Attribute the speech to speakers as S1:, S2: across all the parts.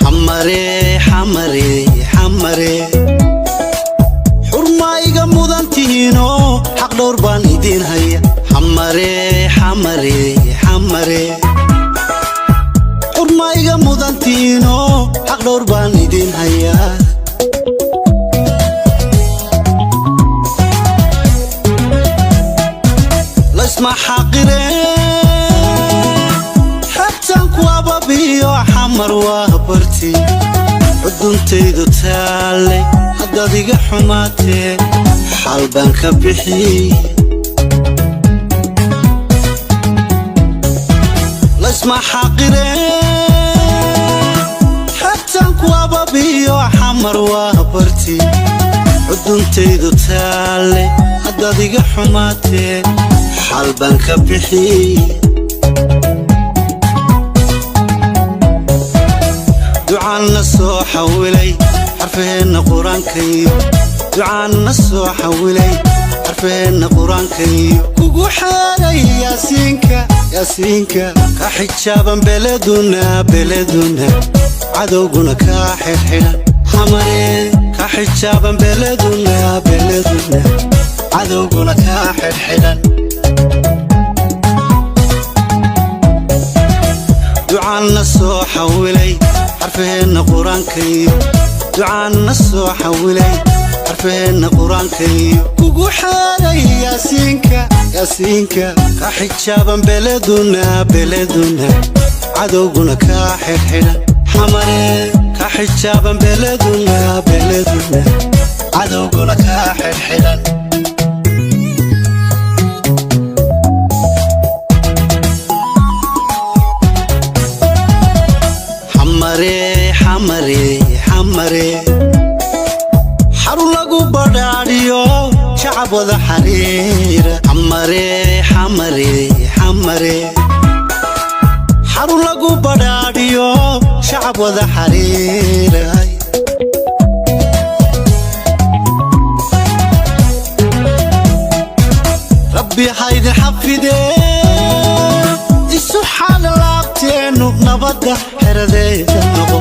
S1: Xamare, xamare, xamare, xurmaa iga mudan tihiinoo xaq dhowr baan idiin haya. Xamare, xamare, xamare, xurmaa iga mudan tihiinoo xaq dhowr baan idiin hayaa. Laysma xaqiree, xebtaan ku ababiyo, Xamar waa barti xuduntaydu taalle. Haddaad iga xumaatee, xaal baan ka bixi. Laysma xaqiree, xebtaan ku ababiyo, Xamar waa barti xuduntaydu taalle. Haddaad iga xumaatee, xaal baan ka bixi. Ducaan la soo xawilay xarfaheenna qur-aankayo, ducaan la soo xawilay xarfaheenna qur-aankayo, kugu xeeray Yaasiinka, Yaasiinka, ka xijaaban beleduna, beleduna, cadowguna kaa xidhxidhan. Xamare, ka xijaaban beleduna, beleduna, cadowguna kaa xidhxidhan. Ducaan la soo xawilay xarfaheenna qur-aankayo, ducaan la soo xawilay xarfaheenna qur-aankayo, kugu xeeray Yaasiinka, Yaasiinka, ka xijaaban beleduna, beleduna, cadowguna kaa xidhxidhan. Xamare, ka xijaaban beleduna, beleduna, cadowguna kaa xidhxidhan. Xamare, xamare, xamare, xarun lagu badhaadhiyo, shacab wada xariira. Xamare, xamare, xamare, xarun lagu badhaadhiyo, shacab wada xariira. Rabbi haydin xafidee, isu xaala laabteennu nabadda xeradeeda noqo.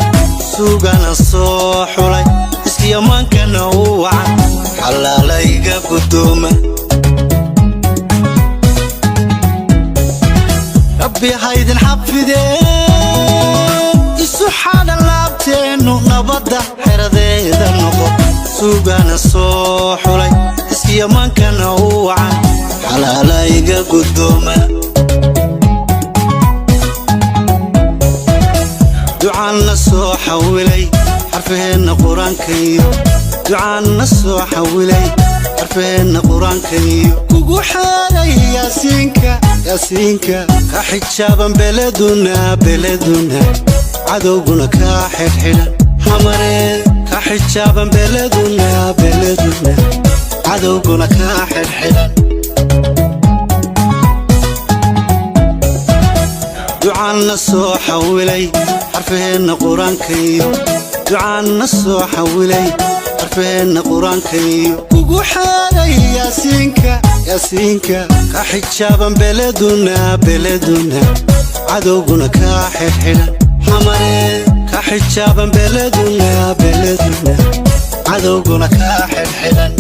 S1: Suugana soo xulay, iskiyamaankana u wacan, xalaalayga guddooma. Rabbi haydin xafidee, isu xaala laabteennu nabadda xeradeeda noqo. Suugana soo xulay, iskiyamaankana u wacan, xalaalayga guddooma. Ducaan la soo xawilay xarfaheenna qur-aankayo, ducaan la soo xawilay xarfaheenna qur-aankayo, kugu xeeray Yaasiinka, Yaasiinka, ka xijaaban beleduna, beleduna, cadowguna kaa xidhxidhan. Xamare, ka xijaaban beleduna, beleduna, cadowguna kaa xidhxidhan. Ducaan la soo xawilay xarfaheenna qur-aankayo, ducaan la soo xawilay xarfaheenna qur-aankayo, kugu xeeray Yaasiinka, Yaasiinka, ka xijaaban beleduna, beleduna, cadowguna kaa xidhxidhan. Xamare, ka xijaaban beleduna, beleduna, cadowguna kaa xidhxidhan.